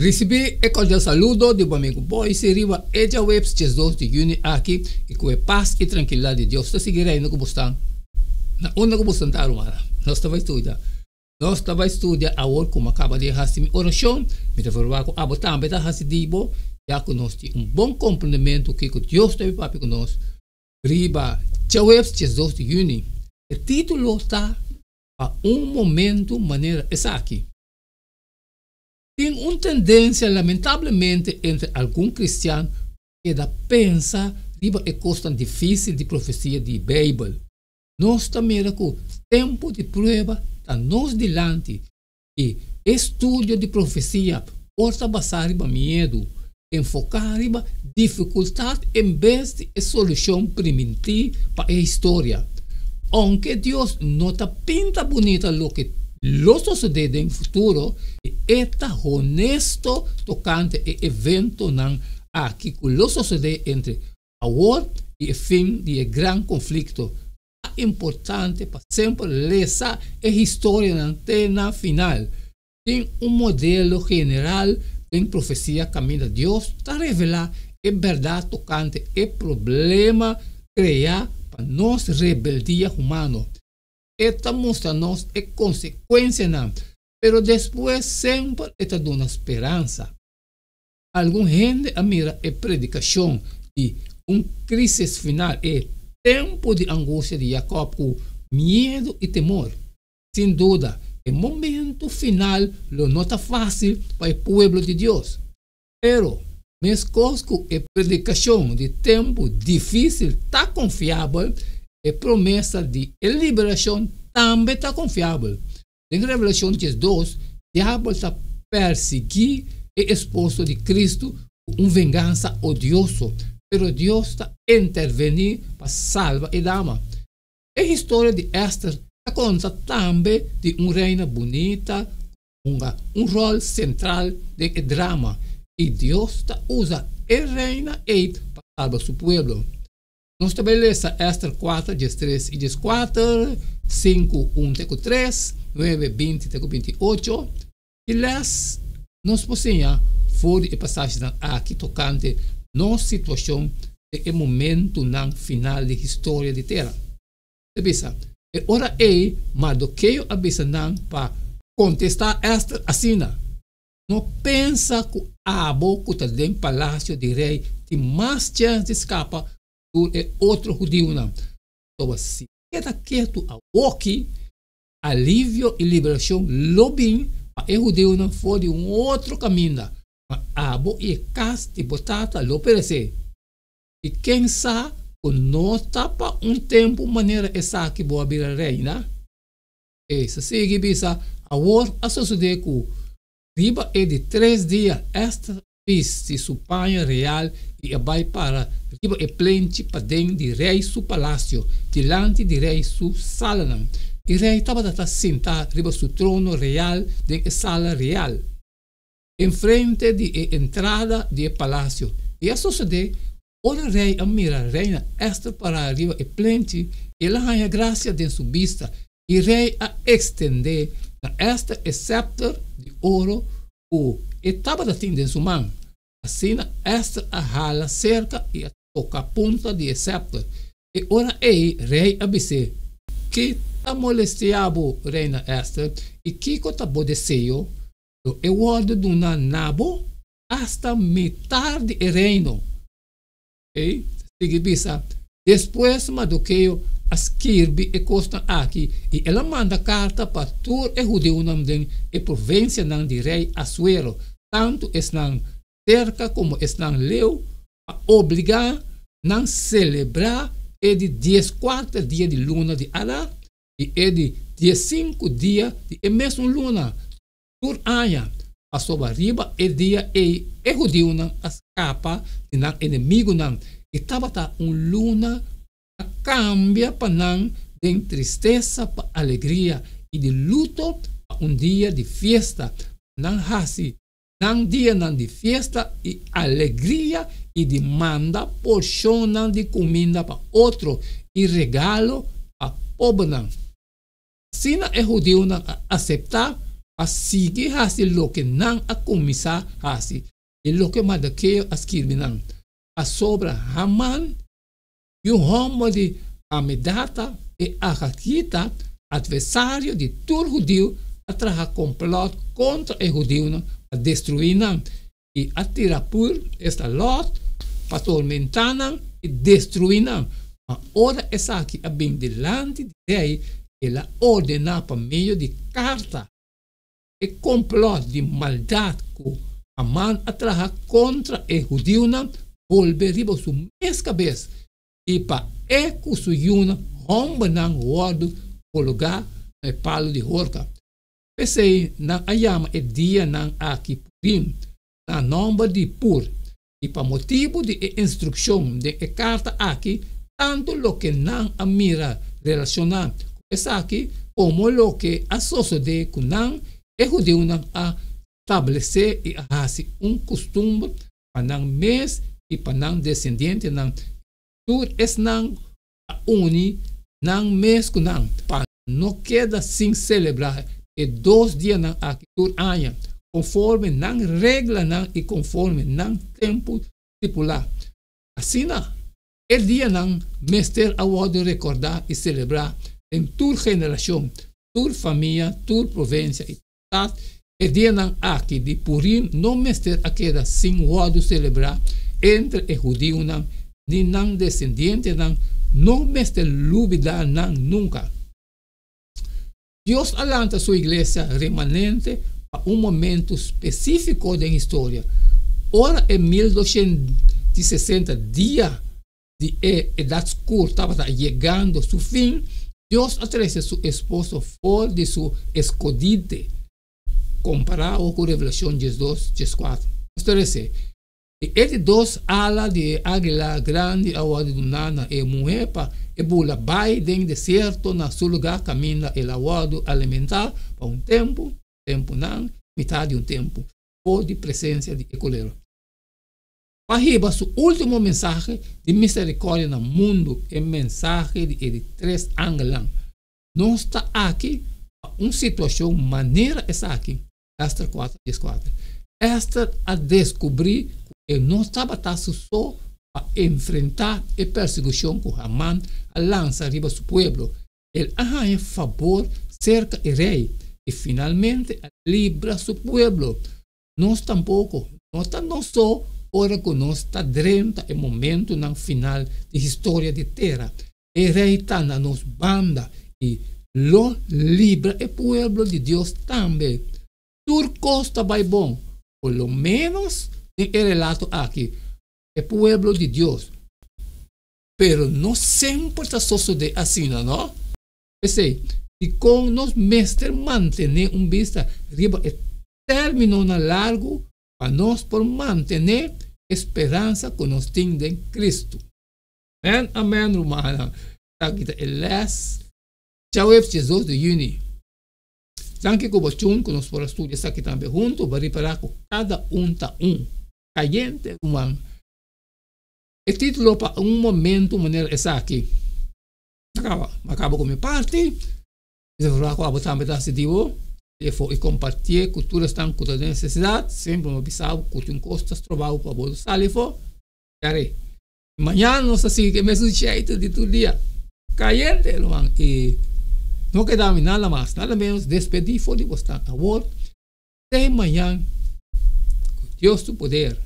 Risibí e kordial saludo di bo amigu Boyce riba e djaweps 12 di yüni aki i ku e pas i trankilidat di Dios ta sigui reina ku bo stan na unda ku bo stan ta rumannan. Nos ta bai studia. Nos ta bai studia awor ku mi a kaba di hasi mi orashon. Mi ta ferwagt ku abo tambe ta hasi di bo ya ku nos tin un bon komprendementu kiko Dios ta bai papia ku nos riba djaweps 12 di yüni. E título ta Pa un momentu manera esaki. Tin un tendensia lamentablemente entre algun kristian keda pensa riba e kosnan difísil di profesia di Beibel. Nos ta mira ku tempu di prueba ta nos dilanti i e studio di profesia por ta basá riba miedu, enfoká riba difikultat en bes di e solushon primintí pa e historia. Ounke Dios no ta pinta bunita loke lo sosodé den futuro, e ta honesto tokante e eventonan aki ku lo sosodé entre awor i e fin di e gran konflikto. Ta importante pa semper lesa e historianan te na final. Tin un modelo general den profesia kaminda Dios ta revelá e bèrdat tokante e problema kreá pa nos rebeldia humano. E ta mustra nos e konsekuensianan, pero despues semper e ta duna speransa. Algun hende a mira e predikashon di un krísis final, e tempu di angustia di Jakòb, ku miedu i temor. Sin duda, e momentu final lo no ta fásil pa e pueblo di Dios. Pero, meskos ku e predikashon di tempu difísil ta konfiabel, e promesa di e liberashon tambe ta konfiabel. Den Revelashon 12, Diabel ta persiguí e esposo di Kristu ku un vengansa odioso, pero Dios ta intervení pa salba e dama. E historia di Ester ta konta tambe di un reina bunita ku hunga un ròl sentral den e drama, i Dios ta usa e reina ei pa salba su pueblo. Nos ta bai lesa Ester 4, 13 i 14, 5, 1 te ku 3, 9, 20 te ku 28. Ki lès nos por siña for di e pasashinan aki tokante nos situashon den e momentunan final di historia di tera? Ta bisa, E ora ei Mardokeo a bisa nan pa kontestá Èster asina, No pensa ku abo ku ta den palasio di rei tin mas chèns di skapa ku tur e otro hudiunan. Pasobra si keda ketu awoki, Alivio i liberashon lo bin pa e hudiunan for di un otro kaminda, ma abo i e kas di bo tata lo peresé. I ken sa ku no ta pa un tempu manera esaki bo a bira reina? E sa sigui bisa, Awor a sosodé ku riba e di tres dia Ester a bisti su paña real i a bai para riba e plenchi paden di rei su palasio, dilanti di rei su salanan. I rei tabata ta sintá riba su trono real den e sala real, enfrente di e entrada di e palasio. I a sosodé ku ora rei a mira reina Ester pará riba e plenchi, el a haña grasia den su bista, i rei a ekstendé na Ester e sèpter di oro ku e tabata tin den su man. Asina Ester a hala serka i a toka punta di e sèpter. E ora ei rei a bis'é, Ki ta molestiá bo, reina Ester, i kiko ta bo deseo? Lo e wòrdu duna na bo asta mitar di e reino. E ta sigui bisa, Despues Mardokeo a skirbi e kosnan aki i el a manda karta pa tur e hudiunan den e provinsianan di rei Asuero, tantu esnan serka komo esnan leu, pa obligá nan selebrá e di dieskuater dia di luna di Adar i e di diesinku dia di e mesun luna, Tur aña, pasobra riba e dia ei e hudiunan a skapa di nan enemigunan i tabata un luna ku a kambia pa nan den tristesa pa alegria i di luto pa un dia di fiesta. Nan hasi nan dianan di fiesta i alegria i di manda porshonnan di kuminda pa otro i regalo pa pobernan. Asina e hudiunan a aseptá. Pa sigui hasi loke nan a kuminsá hasi i loke Mardokeo a skirbi nan. Pasobra Haman, yu hòmber di Hamedata e agagita, atversario di tur hudiu, a traha kòmplòt kontra e hudiunan pa destruí nan, i a tira pur, esta lòt, pa tormentá nan i destruí nan. Ma ora esaki a bin dilanti di rei, el a ordená pa medio di karta e kòmplòt di maldat ku Haman a traha kontra e hudiunan bolbe riba su mes kabes, i pa e ku su yunan hòmbernan wòrdu kologá na e palu di horka. P'esei nan a yama e dianan aki Purim, na nòmber di Pur, i pa motibu di e instrukshon den e karta aki, tantu loke nan a mira relashoná ku esaki komo loke a sosodé ku nan, e hudiunan a stablesé i a hasi un kustumber pa nan mes i pa nan desendientenan, tur esnan ku a uni nan mes ku nan, pa no keda sin selebrá e dos dianan aki tur aña, konforme nan reglanan i konforme nan tempu stipulá. Asina, e dianan mester a wòrdu rekordá i selebrá den tur generashon, tur famia, tur provinsia i tur stat. E dianan aki di Purim no mester a keda sin wòrdu selebrá entre e hudiunan ni nan desendientenan no mester lubidá nan nunka. Dios a lanta su iglesia remanente pa un momentu spesífiko den historia. Ora e 1260 dia di e Edat Skur tabata yegando su fin, Dios a trese su esposo for di su eskodite, kompará awor ku Revelashon 12, 14. Nos ta lesa, I e di dos ala di e águila grandi a wòrdu duná na e muhé pa e bula bai den desierto na su lugá kaminda el a wòrdu alimentá pa un tempu, tempunan, mitat di un tempu, for di presensia di e kolebra. Pa hiba su último mensahe di miserikòrdia na mundu, e mensahe di e di tres angelnan. Nos ta aki pa un situashon manera esaki. Ester 4, 14. Ester a deskubrí ku e no tabata su so pa enfrentá e persekushon ku Haman a lansa riba su pueblo. El a haña fabor serka e rei i finalmente a libra su pueblo. Nos tampoko no ta nos so ora ku nos ta drenta e momentunan final di historia di tera. E Rei ta na nos banda i lo libra e pueblo di Dios tambe. Tur kos ta bai bon, por lo ménos den e relato aki, e pueblo di Dios. Pero no semper ta sosodé asina, no? P'esei, dikon nos mester mantené un bista riba e términonan largu pa nos por mantené e speransa ku nos tin den Kristu? Amen amen rumannan esaki ta e les djaweps 12 di juni. Danki ku bo chun ku nos por a studia esaki tambe huntu bo a ripara ku kada un ta un kayente ruman. E titulo pa un momento manera esaki a kaba a kaba ku mi parti mi ta spera ku abo tambe ta hasi di bo i kompartié ku tur esnan ku ta den nesesidat semper mi a bisa bo ku tin kos ta stroba bo pa bo sali afó yare. Mañana nos ta sigui ku e mesun sheitu di tur dia. Kayente, ruman. I no keda mi nada mas, nada menos despedí for di bosnan awor te mañan ku Dios su poder.